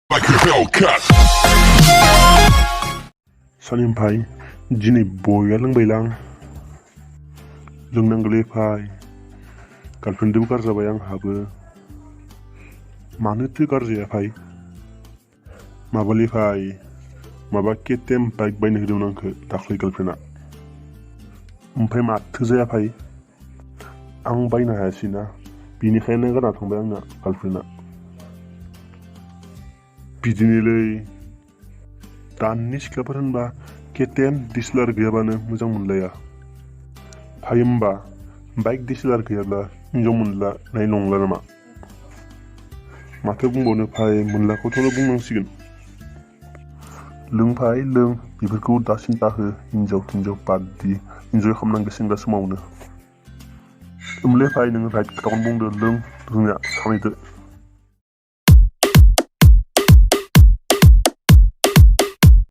like a Hellcat. Salimpai, jini boya lang bailang. Lungnang gelepai. Girlfriend du garza bayang habu. Manu tu garza pai. Mabali pai. Mabak ketem baik bayna hidung nang ke dakhli girlfriend. Umpai mat tu zaya pai. Ang bayna hasina. Bini khayna gana thong bayang na girlfriend. Bidinilai. Danis klaparan ba ketem dislar gayabana mujang munlaya. Payimba baik dislar gayabla njong munla nai nongla nama. Mata buंबावनो pai munlaखौथ' बुंनांसिगोन. लोंफाय लों बेफोरखौ दासिम दाहो हिनजाव थिनजाव बादि इन्जय खालामनांगौ सेंग्रा समावनो। ओमले फाय नोङो राइट खोथाखौनो बुंदो लों रोङा सानैदो।